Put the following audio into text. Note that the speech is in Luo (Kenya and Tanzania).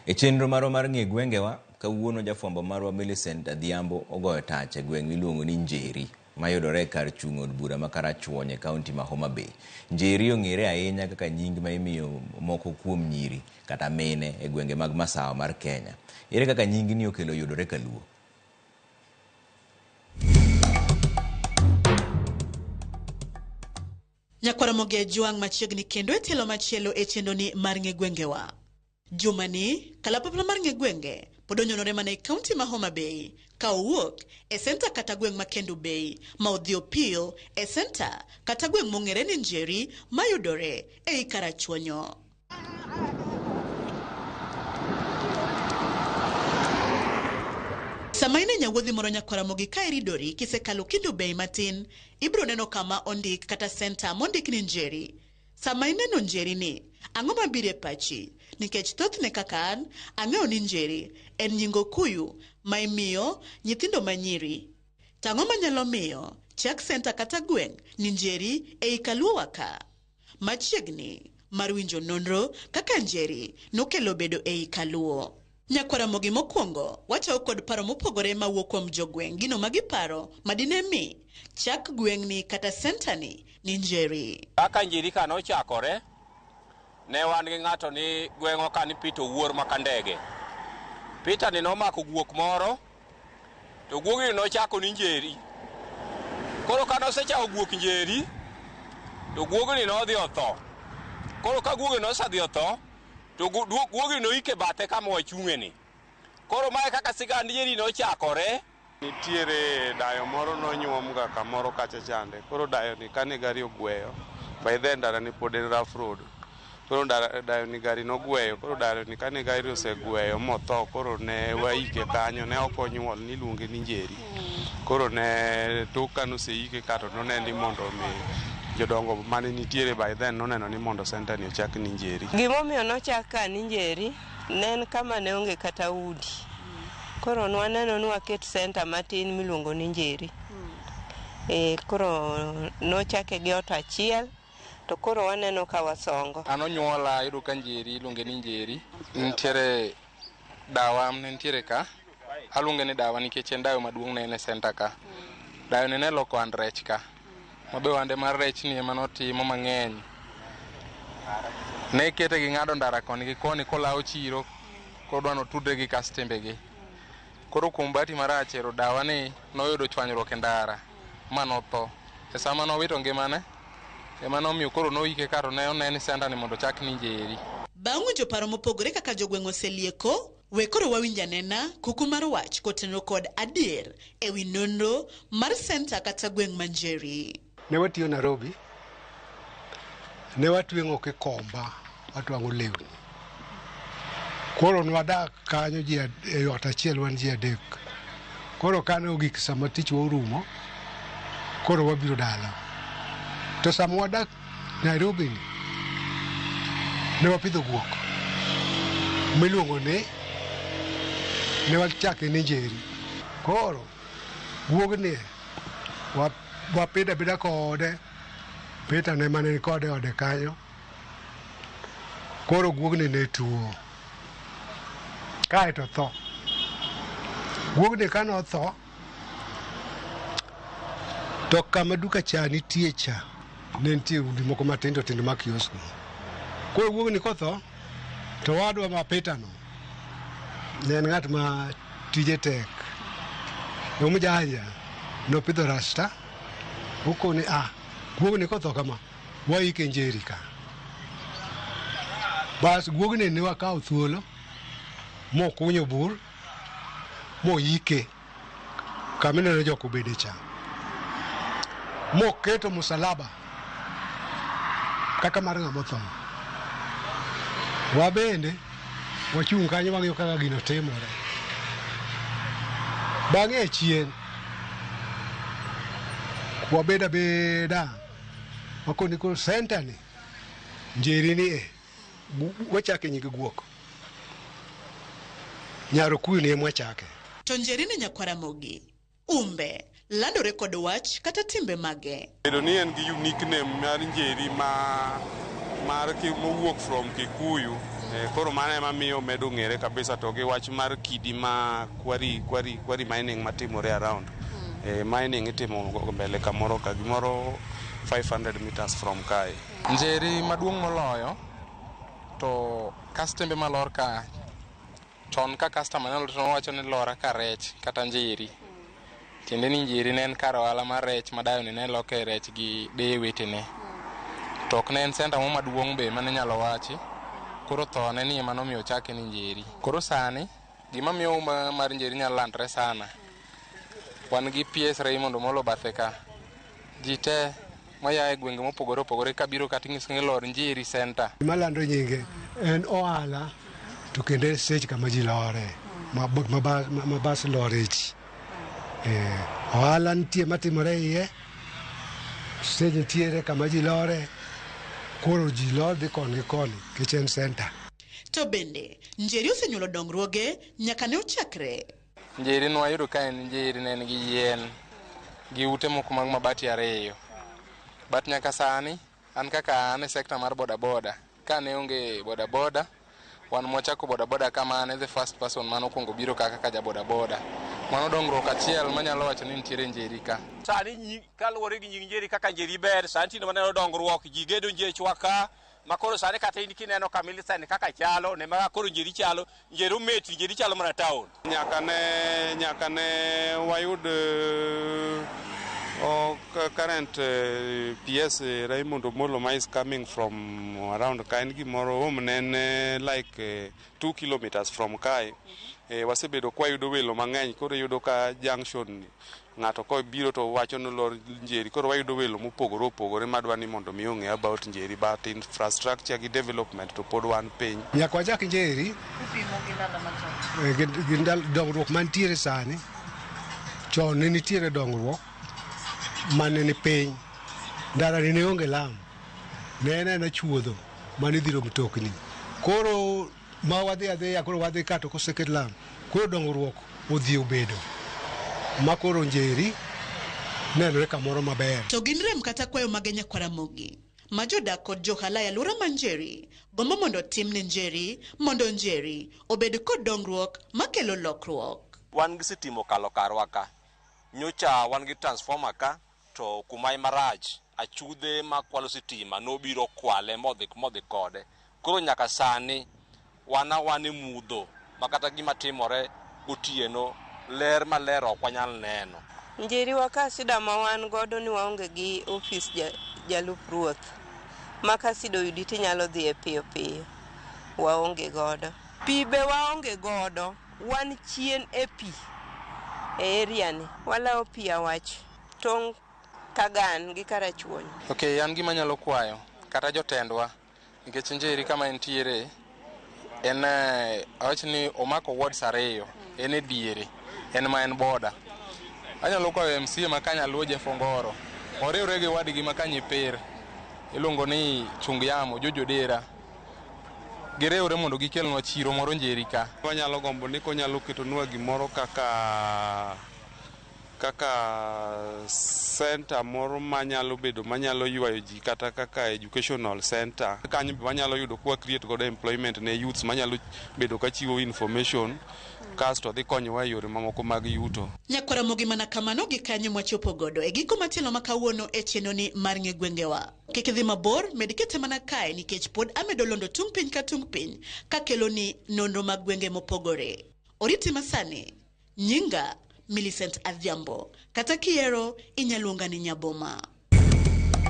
E chenro marwa mar ng'e gwengewa, kawuono jafwambo marwa Millicent Adhiambo ogoyo tach e gweng' miluongo ni Njeri, mayudore e kar chung' od bura ma Karachuonyo e kaunti ma Homa Bay. Njeri ong'ere ahinya kaka nying ma imiyo moko kuom nyiri kata mine e gwenge mag masawa mar Kenya. Ere kaka nyingni okelo yudore kaluo? Nyakwar Ramogi Ajwang' machiegni kendo e tielo machielo e chenroni mar ng'e gwengewa. Jumani, kalapapla mar ng'e gwenge pod onyonore mana e kaunti ma Homa Bay ka owuok e senta kata gweng' ma Kendu Bay ma odhi opiyo e senta kata gweng' mong'ere ni Njeri mayudore ei Karachuonyo. Sama in e nyawuodhi moro nyakwar Ramogi ka iridori kisekalo Kendu Bay matin, ibiro neno kama ondik kata senta mondik ni Njeri. Sama ineno Njeri ni, ang'o mabiro e pachi? Nikech thothne kaka an, ang'eyo ni Njeri en nying okuyu ma imiyo nyithindo ma nyiri. To ang'o manyalo miyo chak senta kata gweng' ni Njeri ei kaluowa ka? Machiegni mar winjo nonro kaka Njeri nokelo bedo ei kaluo. Nyakwar Ramogi mokwongo wachako kod paro mopogore mawuok kuom jogweng' gino ma giparo madine mi chak gweng'ni kata sentani ni Njeri. Kaka Njeri ka nochakore, ne wan gi ng'ato ni gweng'wa ka ni Peter Owuor ma Kandege. Peter ni nomako guok moro, to guogni nochako ni Njeri. Koro ka nosechako guok Njeri, to guogni nodhi otho. Koro ka guogni nosedhi otho, to guogni noike bathe kama wachung'e ni. Koro mae kaka sigand Njeri nochakore. Nitiere dayo moro nonyuom ga kamoro kacha chande. Koro dayo ni kane gari ogweyo, by then ndara ni pod en rough road. Koro dayo ni gari nogweyo, koro dayo ni kane gari osegweyo motho, koro ne waike kanyo, ne ok onyuol, niluonge ni Njeri. Koro ne tok kane oseike ka to nonen ni mondo mi jodongo mane nitiere by then noneno ni mondo senta ni ochak ni Njeri. Gimomiyo nochak ka ni Njeri, ne en kama ne onge kata udi. Koro nwaneno ni waket senta matin miluongo ni Njeri. Koro nochake gi ot achiel, to koro waneno ka wasongo. An onyuola ayudo ka Njeri iluonge ni Njeri. Nitiere dawa ne nitiere ka. Aluonge ni dawa nikech en dayo maduong' ne en e senta ka. Dayo ni ne loko and rech ka. Mabe ohande mar rech ni ema notimo mang'eny. Ne kete gi ng'ado ndara koni gi koni kolawo chiro kodwa notudre gi kastembe gi. Koro kuom bahati marach ero dawa ni noyudo chwanyruok e ndara ma notho. E sama nowito ngimane ema nomiyo koro noike ka to ne one ni senta ni mondo ochak ni Njeri. Bang' winjo paro mopogore kaka jogweng' oselieko, we koro wawinj anena kuku mar wach kotenore kod adier ewi nonro mar senta kata gweng' ma Njeri. Ne watiyo Nairobi, ne watweng'o kikomba, watwang'o lewni. Koro nwadak kanyo ji e ot achiel wan ji adek. Koro kane ogik sama tich wa orumo, koro wabiro dala. To sama wadak Nairobi ni, ne wapidho guok miluongo ni, ne wachake ni Njeri. Koro guogni wapidho apidha kode, Peter ne mane ni kode e ode kanyo. Koro guogni ne tuo. Kaeto tho. Guogni kane otho, to kama duka cha nitie cha, ne nitie udi moko matindo tindo ma kiosk. Koro guogni kotho, to wadwa ma Peter no, ne en ng'at ma tije tek. Omjanja, nopidho rasta, okone guogni kotho kama, waike Njeri ka. Bas guogni ne wakawo thuolo, mokunyo bur, moike kama ineno jok obede cha. Moketo musalaba kaka mar ng'ama otho. Wabende wachung' kanyo wang'iyo kaka gino timore. Bang'e achien wabeda abeda wakoni koro senta ni Njeri ni e wachake nying guok. Nyar Okuyu ni ema wachake. To Njeri ni nyakwar Ramogi, Umbe landore kod wach kata timbe mage. Bedo ni en gi unique name mar Njeri ma mar mowuok from Kikuyu. Koro mano ema miyo medo ng'ere kabisa to gi wach mar kidi ma quarry quarry quarry mining matimore around. Mining itimo mbele kamoro ka gimoro 500 meters from kae. Njeri maduong' moloyo to kastembe malor ka chon ka customer nyalo to wacho ni lora ka rech kata njeri. Tiende ni njeri ne en kar ohala mar rech ma dayo ni ne loke rech gi deye wetene. To ok ne en center mo maduong' be mane inyalo wachi. Koro thone ni ema nomiyo ochake ni Njeri. Koro sani gima miyo huma mar Njeri nyalo landre sana. Wan gi PS Raymond Omolo bathe ka. Ji te moya e gwenge mopogore opogore kabiro ka ting'iso ni lor Njeri center. Gima lando nyinge en ohala to kendo en stage kama ji lore ma bas lore ji. Ohala nitie matimore iye, stage nitiere kama ji lore, koro ji lor dhi koni gi koni nikech en center. To bende, Njeri osenyuolo dongruoge nyaka ne ochakre. Njeri nwayudo ka en Njeri ne en gi yien gi ute moko mag mabati ariyo. But nyaka sani an kaka an e sector mar bodaboda ka ne onge bodaboda wan mwachako bodaboda kama an e the first person manokwongo biro ka kaka ja bodaboda. Mano dongruok achiel manyalo wacho ni nitiere Njeri ka. Sani kaluwore gi nying Njeri kaka Njeri ber, sani tinde waneno dongruok, ji gedo njechwa ka, ma koro sani kata in kineno ka Millicent kaka chalo, ne ma koro Njeri chalo, Njeri ometi, Njeri chalo mana town. Nyaka ne wayud current PS Raymond Omolo ma is coming from around ka en gimoro home ne en like 2 kilometers from kae. Wasebedo kwayudo welo mang'eny koro iyudo ka junction ni ng'ato kobiro to wacho ni lor Njeri koro wayudo welo mopogore opogore madwa ni mondo mi ong'e about Njeri but infrastructure gi development to pod wan piny. Nyaka wachak Njeri gi dongruok mantiere sani. Chon ne nitiere dongruok mane ni piny. Ndara ni ne onge lam. Ne en aena chuodho mane idhiro mtokni. Koro ma wadhi adhiya koro wadhi ka to koseket lam. Koro dongruok odhi obedo. Ma koro Njeri nenore kamoro maber. To gin rem kata kwayo mage nyakwaramogi ma jodak kod johala e alwora ma Njeri gombo mondo otim ne Njeri mondo Njeri obed kod dongruok makelo lokruok. Wan gi sitima okalo karwa ka. Nyocha wan gi transformer ka to kuma marach achudhe makwalo sitima nobiro kwale modhi kode. Koro nyaka sani wana wan e mudho ma kata gima timore gotieno ler maler ok wanyal neno. Njeri wa ka sida ma wan godo ni waonge gi ofis jalup ruoth ma ka sida oyudi tinyalo dhiye piyo piyo waonge godo. Pi be waonge godo wan chien e pi e area ni walawo pi awach tong' Kagan gi Karachuonyo. Ok, an gima anyalo kwayo kata jotendwa nikech Njeri kama entiere en awach ni omako wards ariyo en e diere en ma en border. Anyalo kwayo MCA ma Kanyaluo Jeff Ongoro oriwre gi wadgi ma Kanyiper iluongo ni Chung Yamo Jojo Dera giriwre mondo gikelnwa chiro moro Njeri ka. Wanyalo gombo ni konyalo ketonwa gimoro kaka center moro manyalo bedo manyalo ywayo ji kata kaka educational center. Kanyo be wanyalo yudo kwa create godo employment ne youths manyalo bedo ka chiwo information kasto dhi konyowa e yore mamoko mag yuto. Nyakwaramogi mana kamano gi kanyo mwachopo godo e giko machielo ma kawuono e chenroni mar ng'e gwengewa. Kik idhi mabor, med kete mana kae nikech pod amedo londo tung' piny ka tung' piny kakeloni nonro mag gwenge mopogore. Oriti masani, nyinga Millicent Adhiambo, kata kiero inyalo luonga ni Nyaboma.